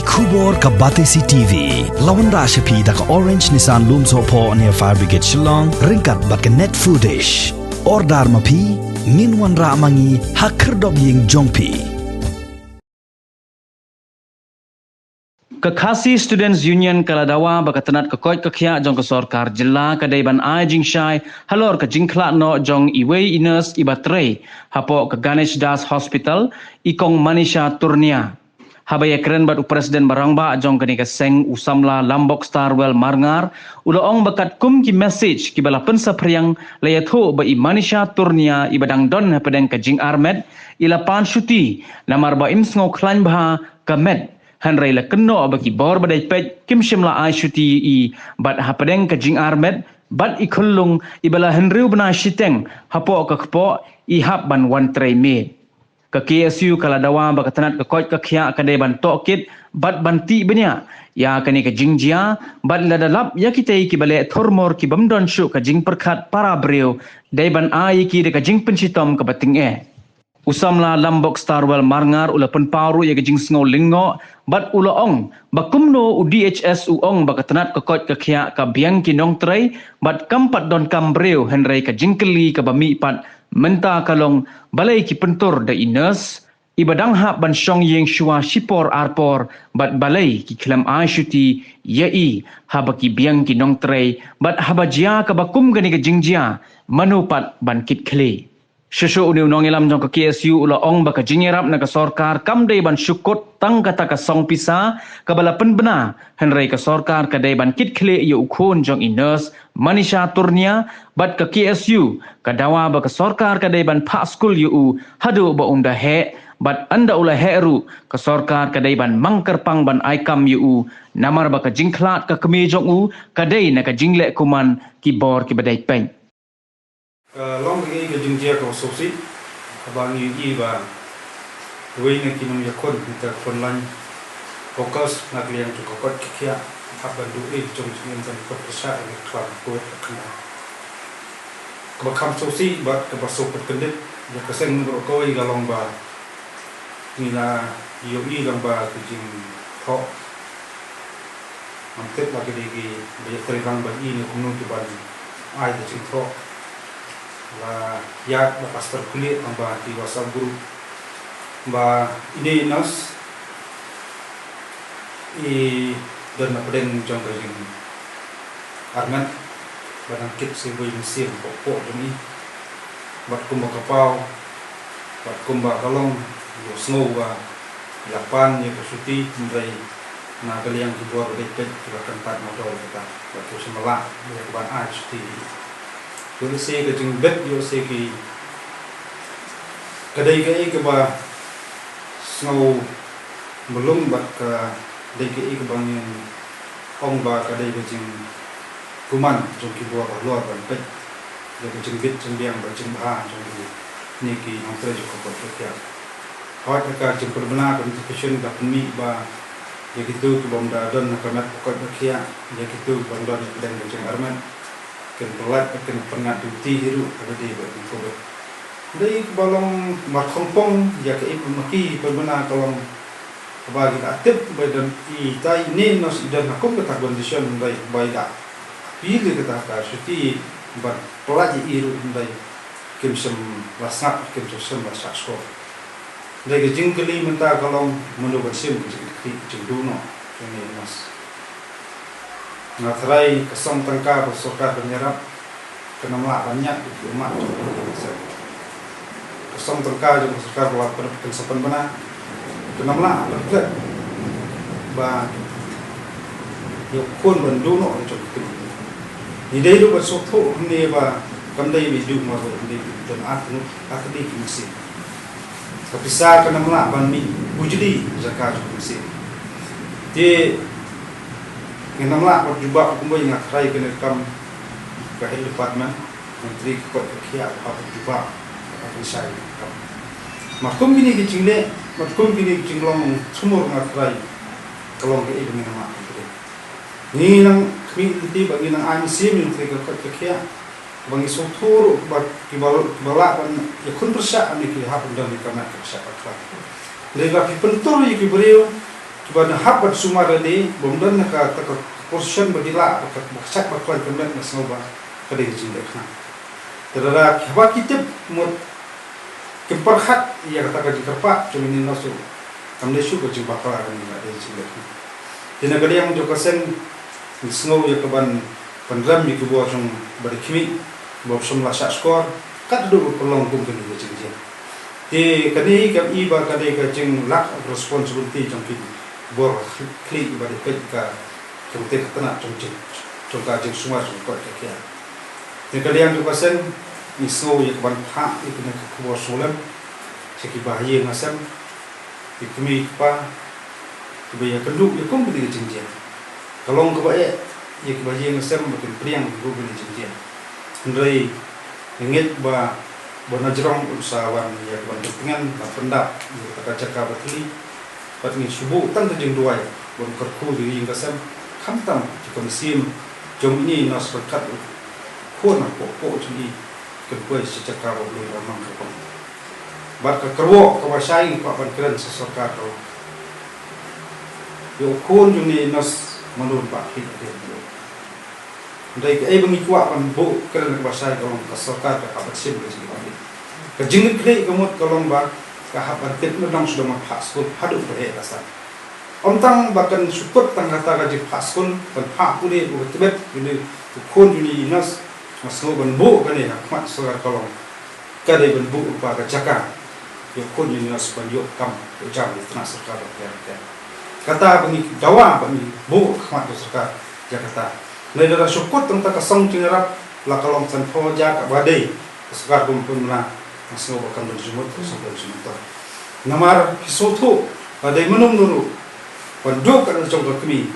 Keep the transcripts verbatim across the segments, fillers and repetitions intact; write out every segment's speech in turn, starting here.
Khubor ka Batesi T V. La wanrah sha phi da ka Orange Nissan Lumsohphoh near Fire Brigade Shillong, ryngkat bad ka Net Foodish. Order ma phi, ngin wanrah ma ngi ha khyrdop ïing jong phi. Ka Khasi Students Union ka la dawa ba ka tnat ka koit ka khiah jong ka sorkar jylla ka dei ban ai jingshai halor ka jingkhlad noh jong iwei i nurse iba trei hapoh ka Ganesh Das Hospital, i Kong Manisha Turnia. Haba ïakren bad u president ba rangbah jong kane ka seng, u samla Lambok Starwell Marngar, u la ong ba katkum ki message kiba la pynsaphriang, la ïathuh ba i Manisha Turnia iba dang don hapdeng ka jingarmet, i la pan shuti namar ba im sngew khlaiñ bha ka met. Hynrei la kynnoh ba ki bor ba dei peit kim shym la ai shuti ïa i, bad hapdeng ka jingarmet bad i khyllung iba la hynriew bnai shiteng hapoh ka kpoh, i hap ban wan trei miet. Ka K S U ka la dawa ba ka tnat ka koit ka khiah ka dei ban tohkit bad ban tih bniah ïa kane ka jingjia, bad lada lap ïa kitei kiba leh thurmur kibym don shuh ka jingpyrkhat para briew, dei ban ai ïa ki da ka jingpynshitom kaba tyngeh. U samla Lambok Starwell Marngar u la pynpaw ruh ïa ka jingsngew lyngngoh bad u la ong ba kumno u D H S u ong ba ka tnat ka koit ka khiah ka biang ki nongtrei bad kam pat donkam briew, hynrei ka jingkylli kaba mih pat mynta ka long balei ki pyntur da i nurse iba dang hap ban shong ïing shuwa shipor arpor, bad balei ki khlem ai shuti ïa i haba ki biang ki nongtrei, bad haba jia kaba kum kane ka jingjia, mano pat ban kit khlieh. Shuh shuh une u nongïalam jong ka K S U u la ong ba ka jingïarap na ka sorkar kam dei ban shu kut tang kata ka song pisa kaba la pynbna, hynrei ka sorkar ka dei ban kit khlieh ïa u khun jong i nurse Manisha Turnia, bad ka K S U ka dawa ba ka sorkar ka dei ban phah skul ïa u haduh ba un da heh, bad ynda u la heh ruh ka sorkar ka dei ban mang kyrpang ban ai kam ïa u, namar ba ka jingkhlad ka kmie jong u ka dei na ka jingleh kuman ki bor kiba dei peit. Ka long kaei ka jingjia kaba sngewsih haba ngi ïohi ba uwei na ki nongïakhun mynta ka frontline workers na ka liang jong ka koit ka khiah hap ban duh ei jong jingim ban pyrshah ïa ka khlam Covid ka khana. Kaba kham sngewsih bad kaba sngewpynkyndiat ïa ka seng baroh kawei ka long ba ngi la ïohi lang ba ka jingthoh. Ngam tip ba ki dei kiba ïatrei lang ba i ne kumno ki ban ai ka jingthoh. La ïaid ba ka star kulit lang ba ki WhatsApp group ba ine i nurse i don na pdeng jong ka jingarmet ba dang kit sa iwei i mynsiem hapoh jong i. Bad kumba ka paw bad kumba ka long, ïohsngew ba i la pan ïa ka shuti, hynrei na ka liang ki bor ba dei peit ki la kyntait mardor ïa kata bad ki shym la lah ïa ka ban ai shuti. Ïoh lehse ka jingbit, ïoh lehse ki, ka dei kaei kaba sngew mlung bad ka dei kaei kaba ngin ong ba ka dei ka jingkuman jong ki bor halor ban peit ïa ka jingbit jingbiang bad jingbha jong kine ki nongtrei jong ka koit ka khiah. Hooid, ka jingpynbna ka notification ka pynmih ba ïa kito ki bym da don ha ka met ka koit ka khiah, ïa kito ki bym don ha ka dang ka jingarmet, kin pyllait bad kin pynngat duty hi ruh ha lade bad ïa ka Covid. Dei kaba long markhongpong ïa kaei ba ma ki pynbna ka long kaba ki la tip ba i don, i tai ne nurse i don ha kum kata ka condition, hynrei ba i la appeal ïa kata ka shuti ban pyllait ïa i ruh, hynrei kim shym la sngap, kim shym la shah shkor. Dei ka jingkylli mynta ka long mano ban shim ka jingkitkhlieh jingduh noh jong ine i nurse. Nga tharai ka song tyngka ba sorkar ban ïarap kan ym lah ban ñiad ïa ki ummat jong ki nurse. Ka song tyngka jong ka sorkar ba la pyn, pyn sa pynbna kan ym lah ban klet ba ïa u khun ban duh noh jong ki kmie. Ngi dei ruh ban sngewthuh hangne ba kam dei ba i duh marwei, hynrei i don ar, ar tylli ki mynsiem. Ka pisa kan ym lah ban mih bujli jaka jong ka mynsiem. Te ngin ym lah ban jubab kumba nga tharai kane ka kam ka health department, Myntri ka koit ka khiah u hap ban jubab, u hap ban shai kam. Mar kum kine ki jingleh, mar kum kine ki jinglong thurmur nga tharai ka long kaei ba ngin ym lah ban pyrshah. Ngi nang khmih lynti ba ngi nang ai mynsiem ïa Myntri ka koit ka khiah ba ngi sngewthuh ruh ba kiba, kiba lah ban ïakhun pyrshah ne ki hap ban don ïa ka met ka pyrshah ka khlad. Hynrei ba ki pyntur ïa ki briew Kiba na hap ban sumar ïa ne, bym don na ka, ta ka position ba ki lah, ba ka, ba ka shait ba khlaiñ ka met, nga sngew ba ka dei ka jingleh khnang. Te lada haba ki tip mut kim pyrkhat ïa kata ka jingkyrpad jong ine i nurse, kam dei shuh ka jingbakla, ka dei ka jingleh khnang. Te na ka liang jong ka seng, nga sngew ïa ka ban pynrem ïa ki bor jong ba dei khmih, ba shym la shah shkor, kat haduh ba pynlong kum kane ka jingjia. Te kane kam i ba ka dei ka jing lack of responsibility jong ki bor khlieh ba dei peit ka jong te ka tnat jong jing, jong ka jingsumar jong ka koit ka khiah. Te ka liang jong ka seng, ngi sngew ïa ka ban phah ïa kane ka khubor sngewlem sha ki bahaïing hasem, ki kmie ki kpa, kiba ïakynduh ïa kum kine ki jingjia. Ka long kaba eh ïa ki bahaïing hasem ba kin pdiang ïa kum kine ki jingjia. Hynrei nga ngeit ba, ba na jrong un sa wan ïa ka ban pyntngen, ban pyndap ïa kata ka jaka ba thylli. Bad ngin shu buh tang ka jingduwai ban kyrkhu ïa ka ïing ka sem, khamtam ïa ka mynsiem jong ine i nurse ryngkat u khun hapoh, hapoh jong i, kan poi sha jaka ba blei ba mang kyrpang. Bad ka kyrwoh kaba shai ngi kwah ban kren sha sorkar ka long, ïa u khun jong ine i nurse mano ban bah khlieh hadien. Hynrei kaei ba ngi kwah ban buh kren kaba shai ka long ka sorkar ka hap ban shim ka jingkitkhlieh. Ka jingkitkhlieh ka mut ka long ba ka hap ban kit myndong sha da ban phah skul haduh ba heh la san. Ym tang ba kan shu kut tang kata ka jingphah skul, ban phah pule ba ka tbit ïa une u khun jong ine i nurse, nga sngew ban buh kane ha khmat sorkar ka long ka dei ban buh lypa ka jaka ïa u khun ine i nurse ban ïoh kam ïoh jam ïa tnat sorkar bapher bapher. Kata ba ngi dawa ba ngi buh ha khmat ka sorkar ïa kata. Lada la shu kut tang kata ka song jingïarap, la ka long sanphew hajar kaba dei ka sorkar kum pynbna, nga sngew ba kam don jingmut, ka song don jingmut. Namar phi sngewthuh, la dei mano mano ruh ban duh ka jong ka kmie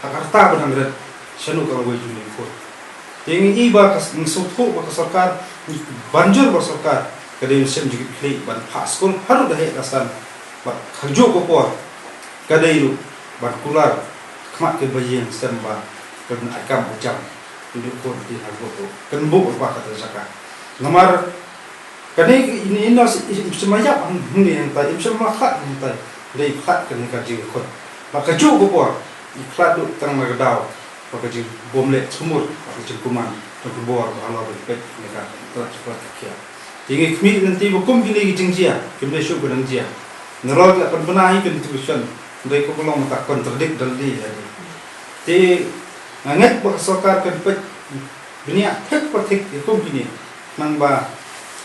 ha ka rta ba dang rit, shano ka lawei jong une u khun. Te ngi i ba ka, ngi sngewthuh ba ka sorkar, ngi ban jur ba ka sorkar ka dei ban shim jingkitkhlieh ban phah skul haduh da heh da san, bad kajuh ka por ka dei ruh ban kular khmat ki bahaïing hasem ba kan ai kam ai jam ïa une u khun, te ha ka por kan buh lypa kata ka jaka. Namar kane ka ine i nurse im shym la ïap hangne hangtai, im shym la khlad hangtai, dei khlad kane ka jingkhot. Bad kajuh ka por i khlad duh tang na ka daw ba ka jingbymleh thmur, ba ka jingkuman jong ki bor ba halor ba peit kane ka tnat ka koit ka khiah. Te ngi khmih lynti ba kum kine ki jingjia kim dei shuh ban jia. Nalor ki la pynbna hi ka notification, hynrei ka long mynta contradict da lade lade. Te nga ngeit ba ka sorkar kan peit bniah thik pa thik ïa kum kine. Nang ba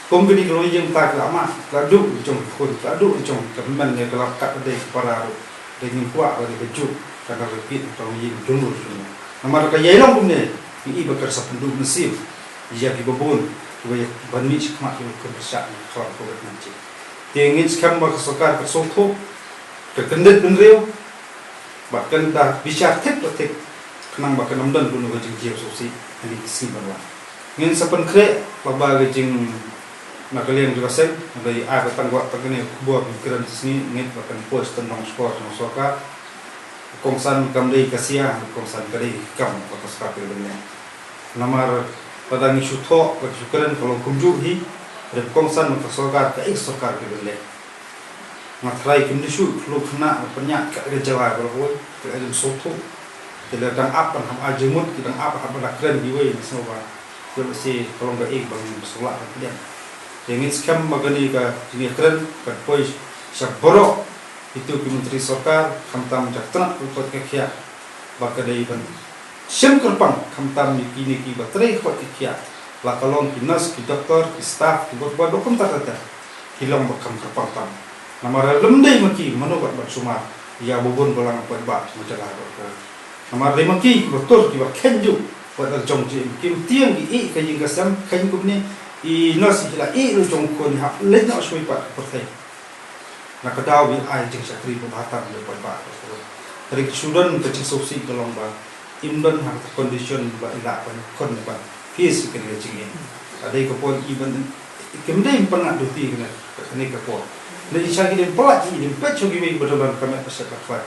kum kine ki lawei jong ka, ka la mad, ka la duh jong ka khun, ka la duh jong ka hynmen, ïa ka la kat dei ka para ruh. Dei ngin kwah ba dei kajuh ka dang repeat ka lawei jong ka jong ka. Namar ka ïai long kumne, ngi i ba ka sa pynduh mynsiem ïa kiba bun, kiba ïa ban mih shakhmat ïa ka pyrshah ka khlam ka wet nang chi. Te ngin skhem ba ka sorkar ka sngewthuh, ka kyndit bynriew, bad kan da bishar thik pa thik, khnang ba kan ym don kano ka jingjia sngewsih ha kine ki sngi ban wan. Ngin sa pynkhreh ba, ba ka jing, na ka liang jong ka seng, ba ïa ai ba tang wat tang kane ka khubor ngi kren shisngi, ngeit ba kan poi sha tyndong shkor jong ka sorkar. Kongsan kam dei ka sia, kongsan ka dei ka kam ba ka sorkar ka dei ban leh. Namar lada ngi shu thoh, lada ngi shu kren ka long kumjuh hi, hynrei kongsan ba ka sorkar, kaei ka sorkar ka dei ban leh. Nga tharai kim dei shuh khlur khynnah ban pynïaid kat ka jaka ba la wei, ka dei ban sngewthuh. Ki la dang ap ban hap ai jingmut, ki dang ap ban hap ban da kren kiwei, nga sngew ba ïoh lehse ka long kaei ba ngin sa lah ban pdiang. Te ngin skhem ba kane ka jingïakren kan poi sha baroh kito ki myntri sorkar, khamtam jaka tnat ka koit ka khiah, ba ka dei ban shim kyrpang, khamtam ïa kine kiba trei ka koit ka khiah, la ka long ki nurse, ki doktor, ki staff, ki bor bor, ba kumta ter ter, ki long ba kham kyrpang tam. Namar lym dei ma ki mano wat ban sumar ïa ba bun balang paidbah jong ka jaka baroh. Namar dei ma ki kiba tur, kiba kheiñ juh wat la jong jingim, kim tieng ki ïeh ka ïing ka sem, kheiñ kumne. I nurse hi la ïeh la jong u khun, hap leit noh shawei pat ka pyrthei. Na ka daw ba ai jingshakri ba bha tam ïa u paidbah. Hynrei ka shu don ka jingsngewsih ka long ba im don ha ka condition ba i lah ban khun ban face ïa kane ka jingim. Ka dei ka por i ban, kim dei ban pynngat duty kane, kane ka por. Hynrei i shah ki dei ban pyllait, i dei ban peit sha kiwei ba don ban kmen ba shet ba khwai.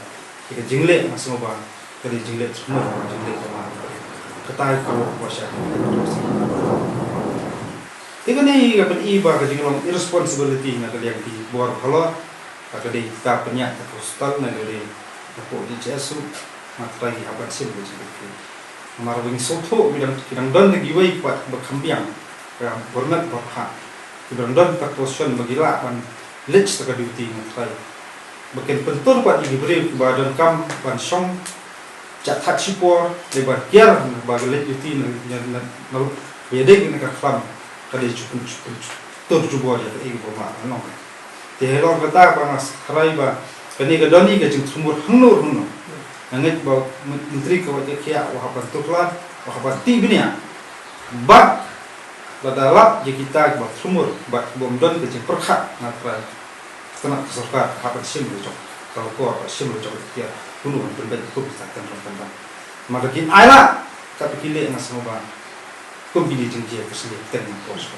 Ïa ka jingleh, nga sngew ba ka dei jingleh thmu, jingleh jama. Kata ka ruh ba sha. Te kane ka pyni ba ka jinglong irresponsibility na ka liang ki bor halor. Ka dei ka pynïaid ka hospital na ka dei Ko di che su ma trai ha ban sim di che. Mar wing so tho ki dang ki dang don di wei kwat ba kham biang. Ka bornat ba pha. Ki dang don ta position ba gila ban lech ta ka duty na trai. Ba ken pentur kwat di bri ba don kam ban song. Chat that sipor di ba kiar ba lech duty na na na. Ba dei na ka khlam ka dei chukun chukun. Tur jubor ya ka ei ba ma nong. Te helor kata ba nga skhrai ba kane ka doni ka jingthumur hangno hangno. Nga ngeit ba menteri ka wajah kia wa hapan tukla wa hapan ti bnia. Ba lada lap je kita ba thumur ba bom don ka jingperkhat nga trai. Kena ka sorkar hapan sim le jok. Kalau ko hapan sim le jok kia kuno ban pynbet kum kita kan rom kan ban. Maka kin ai la ka pikir le nga sama ba kum kini jingjia ka sendiri kan yang kos.